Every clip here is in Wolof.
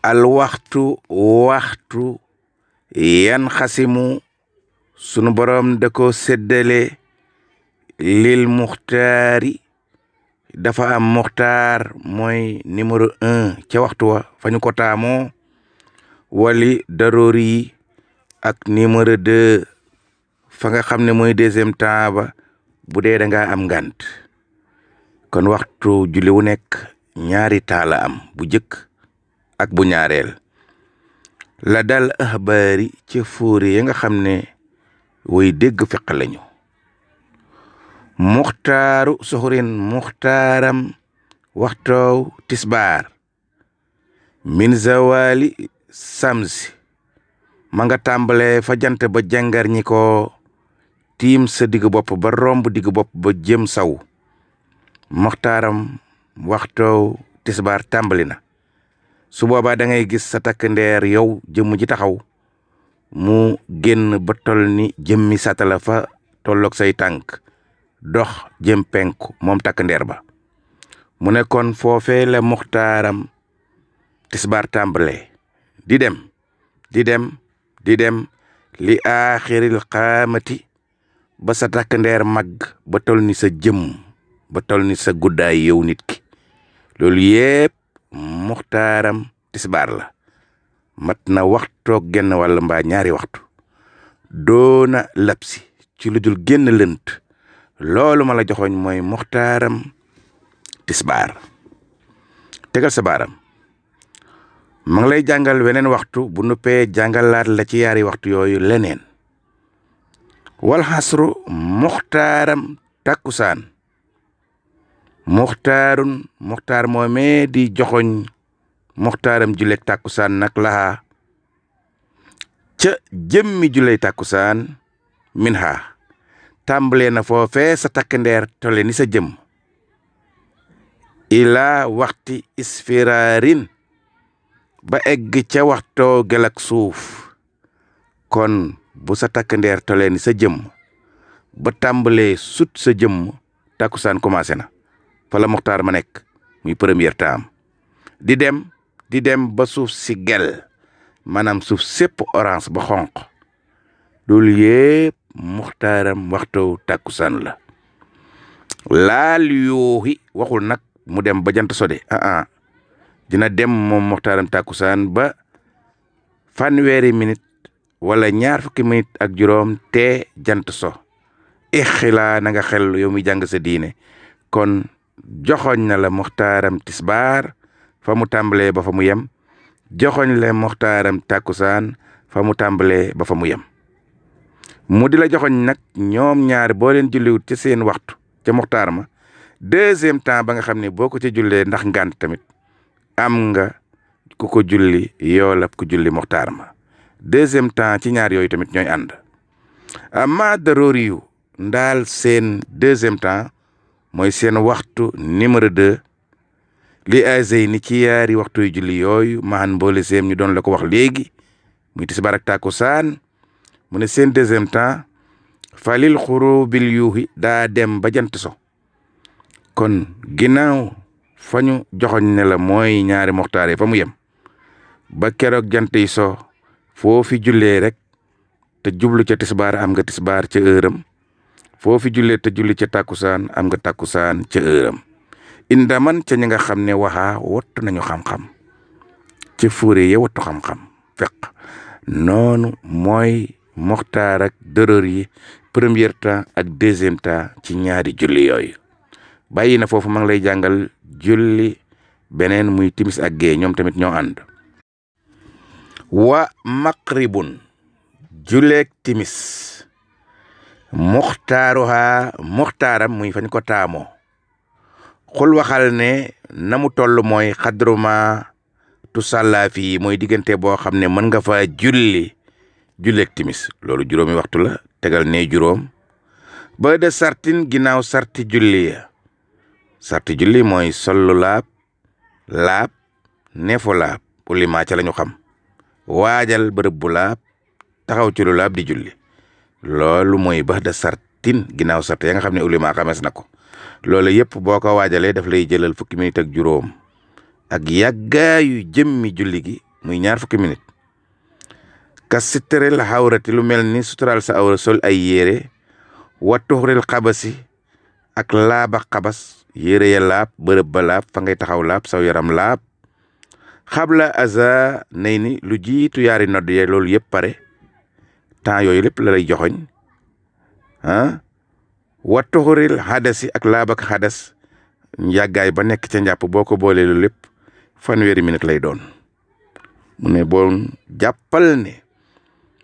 al waxtu yan xasimu sunu boroom da ko séddale lil muxtaari dafa am muxtaar mooy numéro 1 ca waxtu wa fa ñu ko taamoo wali daroori yi ak numéro 2 fa nga xam ne mooy deuxième temps ba bu dee da nga am ngant kon waxtu julli wu nekk ñaari temps la am bu jëkk ak bu ñaareel la dal axbaari ci fuuri yi nga xam ne way dégg fiq lañu muxtaaru soxurin muxtaaram waxtoow tisbaar min zawali samsi ma nga tàmbale fa jant ba jàngar ñi ko tiim sa digg bopp ba romb digg bopp ba jëm saw muxtaaram waxtoow tisbaar tàmbali na su boobaa da ngay gis sa takk ndeer yow jëmm ji taxaw mu génn ba tol ni jëmmi satala fa tolloog say tànk dox jëm penku moom takk ndeer ba mu nekkoon foofee la muxtaaram tisbaar tàmbale di dem li aaxiril xaamati ba sa takk ndeer màgg ba tol ni sa jëm ba tol ni sa guddaay yow nit ki loolu yépp muxtaaram tisbaar la mat na waxtoog genn walla mbaa ñaari waxtu doona lapsi ci lu dul génn lënt loolu ma la joxoñ mooy muxtaaram tisbaar tegal sa baaram ma ngi lay jàngal weneen waxtu bu nuppee jàngalaat la ci yaari waxtu yooyu leneen wal xasru muxtaaram takkusaan muxtaar moomee di joxoñ muxtaaram julleeg tàkkusaan nag laxaa ca jëmmi julleeg tàkkusaan min xaa tàmbalee na foofee sa takk ndeer tole ni sa jëm ilaa waxti isfiraarin ba egg ca waxtoo gelak suuf kon bu sa takk ndeer tole ni sa jëm ba tàmbalee sut sa jëm tàkkusaan commencé na fa la muxtaar ma nekk muy première temps di dem ba suuf si gel maanaam suuf sépp orange ba xonq loolu yépp muxtaaram waxtu tàkkusaan la laal yooxi waxul nag mu dem ba jant sode dina dem moom muxtaaram tàkkusaan ba fanweeri minute wala ñaar fukki minute ak juróom te jant so ixilaa na nga xel yow mi jàng sa diine kon joxoñ na la muxtaaram tisbaar fa mu tàmbalee ba fa mu yem joxoñ la muxtaaram tàkkusaan fa mu tàmbalee ba fa mu yem mu di la joxoñ nag ñoom ñaar boo leen julliwut ci seen waxtu ca muxtaar ma deuxième temps ba nga xam ne boo ko ca jullee ndax ngant tamit am nga ku ko julli yoolab ku julli muxtaar ma deuxième temps ci ñaar yooyu tamit ñooy ànd amma daroori yu ndaal seen deuxième temps mooy seen waxtu numéro 2 li azey ni ci yaari waxtu yu julli yooyu maxan mboole seem ñu doon la ko wax léegi muy tisbaar ak tàkkusaan mu ne seen deuxième temps falil xurubil yuuxi daa dem ba jant so kon ginnaaw fa ñu joxoñ ne la mooy ñaari muxtaar fa mu yem ba keroog jant yi so foofi jullee rek te jublu ca tisbaar am nga tisbaar ca ëram foofi jullee te julli ca tàkkusaan am nga tàkkusaan ca ëram indaman ca ñi nga xam ne waxaa wattu nañu xam-xam ca fuure ya wattu xam-xam feq noonu mooy muxtaar ak dërër yi premier temps ak deuxième temps ci ñaari julli yooyu bàyyi na foofu ma ngi lay jàngal julli beneen muy timis ak gée ñoom tamit ñoo ànd wa maqribun julleeg timis muxtaaram muy fañ ko taamoo xul waxal ne na mu toll mooy xadruma tu sàllaa fii mooy diggante boo xam ne mën nga fa julleeg timis loolu juróomi waxtu la tegal ne juróom ba de sartin ginnaaw sarti julli ya sarti julli mooy sollu laab neefo laab ulima ca lañu xam waajal bërëb bu laab taxaw ci lu laab di julli loolu mooy ba de sartin ginnaaw sart ya nga xam ne ulima xamees na ko loolu yëpp boo ko waajalee daf lay jëlal fukki minute ak juróom ak yàggaayu jëmmi julli gi muy ñaar fukki minute. ka sittarel xawrati lu mel ni sutural sa awra sol ay yére wa tuxril xabasi ak laaba xabas yére ya laab bërëb ba laab fa ngay taxaw laab saw yaram laab xabla aza nay ni lu jiitu yaari nodd ye loolu yëpp pare temps yooyu lépp la lay joxoñ wa tuxril xadasi ak laab ak xadas yàggaay ba nekk ca njàpp boo ko boolee lu lépp 1 minute lay doon. mu ne boo jàppal ne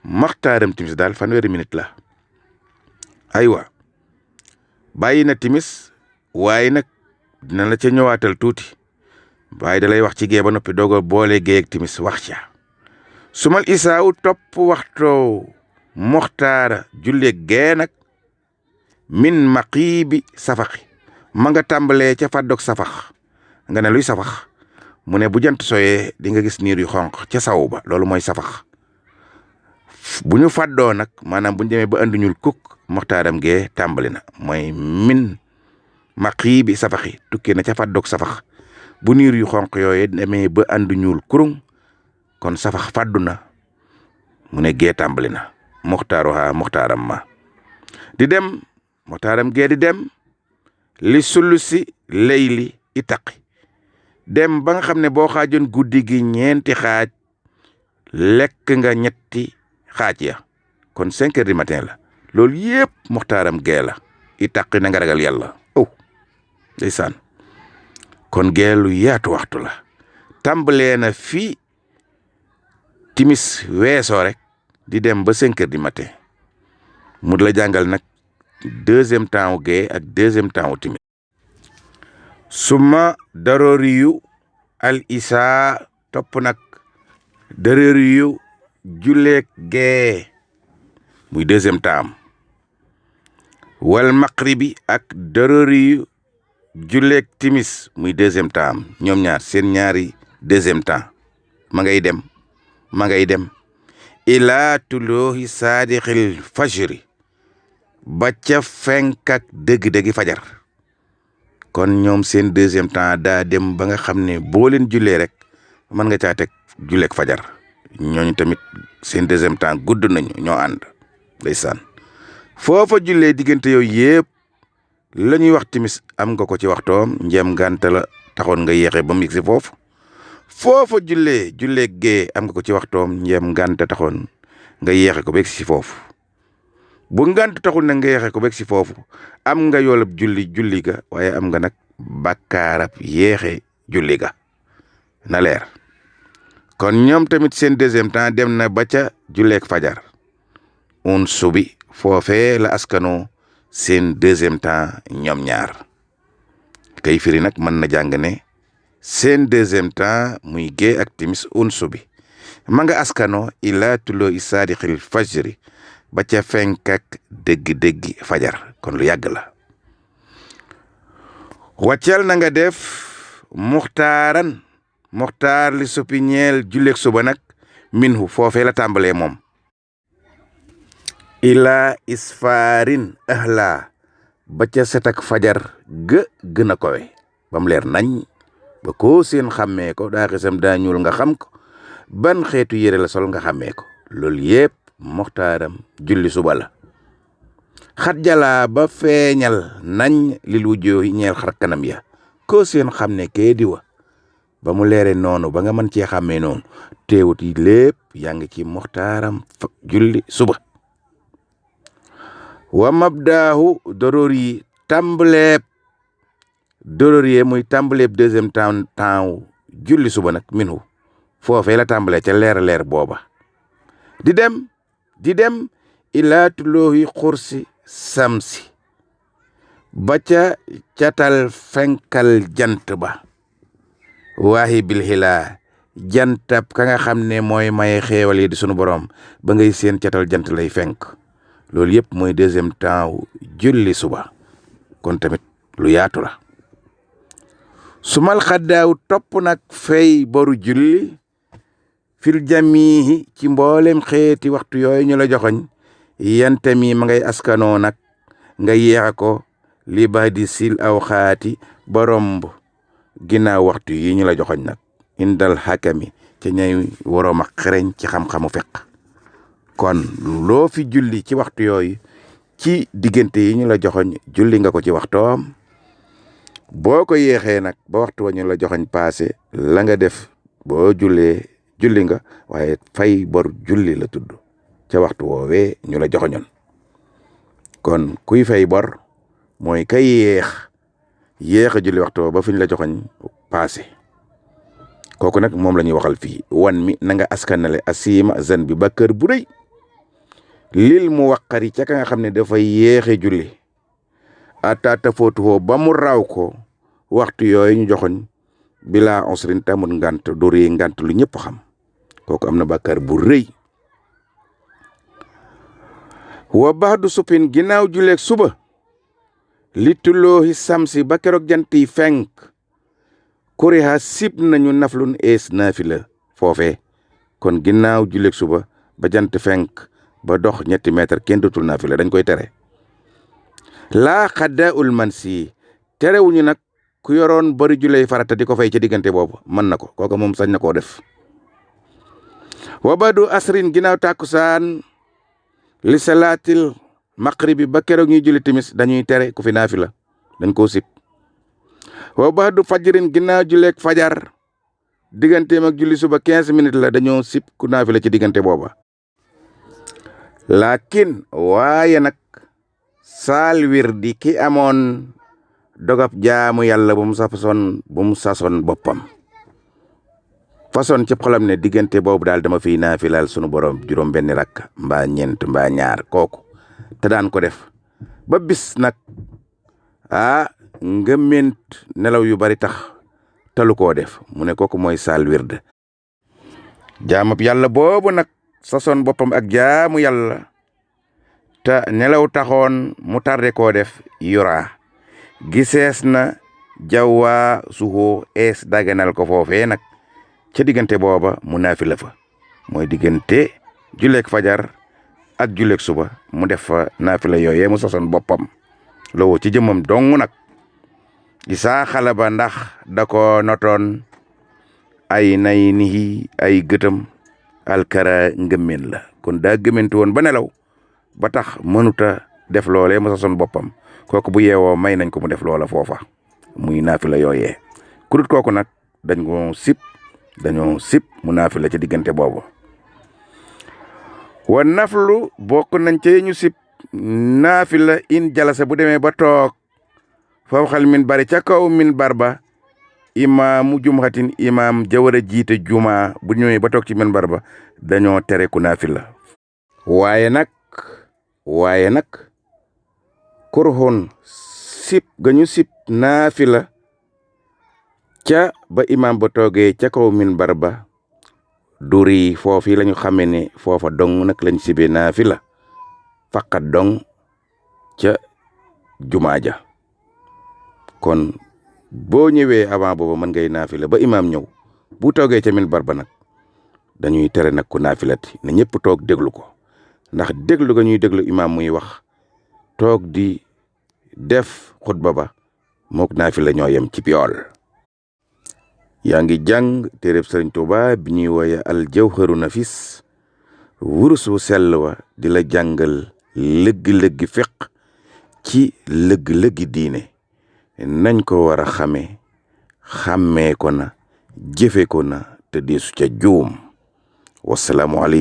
maxtaaram timis daal 1 minute la. aywa bàyyi na timis waaye nag dina la ca ñëwaatal tuuti waaye da lay wax ci gee ba noppi doog a boole gee ak timis wax ca sumal isaaw topp waxtoo moxtaara julleeg gee nag min maqiibi safaxi ma nga tàmbalee ca fàddoog safax nga ne luy safax mu ne bu jant soyee di nga gis niir yu xonq ca saw ba loolu mooy safax bu ñu fàddoo nag maanaam bu ñu demee ba andi ñuul kuk moxtaaram gee tàmbali na mooy min maqiibi safaxi tukkee na ca fàddoog safax bu niir yu xonq yooyee demee ba andi ñuul kurung kon safax fàddu na mu ne gee tàmbali na moxtaaram ma di dem moxtaaram gee di dem li sulusi layli itaqi dem ba nga xam ne boo xaajoon guddi gi ñeenti xaaj lekk nga ñetti xaaj ya kon 5 heures du matin la loolu yëpp moxtaaram gee la itaqi na nga ragal yàlla ndeysaan kon gee lu yaatu waxtu la tàmbalee na fii timis weesoo rek di dem ba 5 heures du matin mu la jàngal nag deuxième temps wu gee ak deuxième temps wu timis suma daroriyu al isaa topp nag daroriyu julleeg gee muy deuxième temps wal maqribi ak daroriyu julleeg timis muy deuxième temps ñoom ñaar seen ñaari deuxième temps ma ngay dem ilaa tuloohi saadixil fajri ba ca fenk ak dëgg-dëggi fajar kon ñoom seen deuxième temps daa dem ba nga xam ne boo leen jullee rek mën nga caa teg julleeg fajar ñooñu tamit seen deuxième temps gudd nañu ñoo ànd ndeysaan foofa jullee diggante yooyu yëpp la ñuy wax timis am nga ko ci waxtoom njeem ngànta la taxoon nga yéexe ba mu yegg si foofa jullee gee am nga ko ci waxtoom njeem ngànta taxoon nga yéexe ko ba yegg si foofu bu ngànt taxul na nga yéexe ko ba yegg si foofu am nga yoolab julli ga waaye am nga nag bàkkaarab yéexe julli ga na leer kon ñoom tamit seen deuxième temps dem na ba ca julleeg fajar un subi foofee la askanoo seen deuxième temps ñoom ñaar kay firi nag mën na jàng ne seen deuxième temps muy gee ak timis un subi ma nga askanoo ila tuloo i saadixil fajri ba ca fenk ak dëgg-dëggi fajar kon lu yàgg la wàccal na nga def muxtaar li suppi ñeel julleeg suba nag minhu foofee la tàmbalee moom ilaa isfaarin ahla ba ca setak fajar gën a kowe ba mu leer nañ ba koo seen xàmmee ko daa xisam daa ñuul nga xam ko ban xeetu yére la sol nga xàmmee ko loolu yépp moxtaaram julli suba la xat jalaa ba feeñal nañ lil wujjoohi ñeel xar kanam ya koo seen xam ne kee di wa ba mu leere noonu ba nga mën cee xàmmee noonu teewut yi lépp yaa ngi ci moxtaaram julli suba wa mabdaahu doror yi tàmbaleeb doror yi muy tàmbaleeb deuxième temps julli suba nag minhu foofee la tàmbalee ca leer booba di dem ilaa tuloohi xursi samsi ba ca catal fenkal jant ba waahi bil xilaa jantab ka nga xam ne mooy maye xeewal yi di sunu borom ba ngay seen catal jant lay fenk loolu yëpp mooy deuxième temps julli suba kon tamit lu yaatu la sumal xaddaaw topp nag fay boru julli fil jamihi ci mboolem xeeti waxtu yooyu ñu la joxoñ yantami ma ngay askanoo nag nga yeexa ko li ba di sil aw xaati ba romb ginnaaw waxtu yi ñu la joxoñ nag indal hakami ci ñay waroom ak xereñ ci xam-xamu fiq kon loo fi julli ci waxtu yooyu ci diggante yi ñu la joxoñ julli nga ko ci waxtoom boo ko yéexee nag ba waxtu wa ñu la joxoñ passé la nga def boo jullee julli nga waaye fay bor julli la tudd ca waxtu woowee ñu la joxoñoon kon kuy fay bor mooy kay yéex a julli waxtu ba fi ñu la joxoñ passé kooku nag moom la ñuy waxal fii wan mi na nga askanale asiima zan bi bakkër bu rëy lil mu waqari ca ka nga xam ne dafay yéexe julli atata footuhoo ba mu raw ko waxtu yooyu ñu joxoñ bila onsrin tamut ngant du rëy ngant lu ñëpp xam kooku am na bakkër bu rëy wa baxdu supin ginnaaw juleeg suba li tulloohi samsi ba keroog jant yi fenk kuriha sib nañu naflun ees naafila foofee kon ginnaaw juleeg suba ba jant fenk ba dox 2 mètre kenn dootul naafila dañ koy tere laa xaddaul man si terewuñu nag ku yoroon bari juley farata di ko fay ca diggante boobu mën na ko kooku moom sañ na koo def wa badu asrin ginnaaw tàkkusaan li salaatil maqribi ba keroog ñuy julli timis dañuy tere ku fi naafila dañ koo sib wa badu fajrin ginnaaw julleeg fajar digganteem ak julli suba 15 minutes la dañoo sib ku naafila ci diggante booba lakin waaye nag saal wirdi ki amoon dogab jaamu yàlla bu mu sason boppam façon ci xolam ne diggante boobu daal dama fiy naafilal sunu borom juróom benni rakk mbaa ñeent mbaa ñaar kooku te daan ko def ba bis nag nga ment nelaw yu bari tax talu koo def mu ne kooku mooy saal wird jaamab yàlla boobu nag sason boppam ak jaamu yàlla te nelaw taxoon mu tarde koo def yura gisees na jawwaa suhoo ees daganal ko foofee nag ca diggante booba mu naafila fa mooy diggante julleeg fajar ak julleeg suba mu def fa naafila yooyee mu sason boppam lowoo ci jëmmam dong nag gisaa xala ba ndax da ko notoon ay nay nihi ay gëtam alkara ngëmmen la kon daa gëmmentu woon ba nelaw ba tax mënuta def loolee mu sason boppam kooku bu yeewoo may nañ ko mu def loola foofa muy naafila yooyee kurut kooku nag dañoo sip mu naafila ci diggante boobu wa naflu bokk nañ ci ñu sip naafila in jalasa bu demee ba toog fawxal min bari ca kaw min barba imaamu jumxatin imaam jawar a jiite juma bu ñëwee ba toog ci min barba dañoo tere ku naafila waaye nag kurhun sip gañu sip naafila ca ba imam ba toogee ca kaw minbar ba duri foofi lañu xamee ne foofa dong nag lañ sibee naafila faqat dong ca jumaa ja kon boo ñëwee avant booba mën ngay naafila ba imam ñëw bu toogee ca minbar ba nag dañuy tere nag ku naafilati ne ñëpp toog déglu ko ndax déglu ga ñuy déglu imam muy wax toog di def xutba ba mook naafila ñoo yem ci yool yaa ngi jàng téereb Sëriñ Tuuba bi ñuy wooye al jawharu nafis wurus wu sell wa di la jàngal lëgg-lëggi fiq ci lëgg-lëggi diine nañ ko war a xàmmee ko na jëfe ko na te deesu ca juum wasalaamu aleykum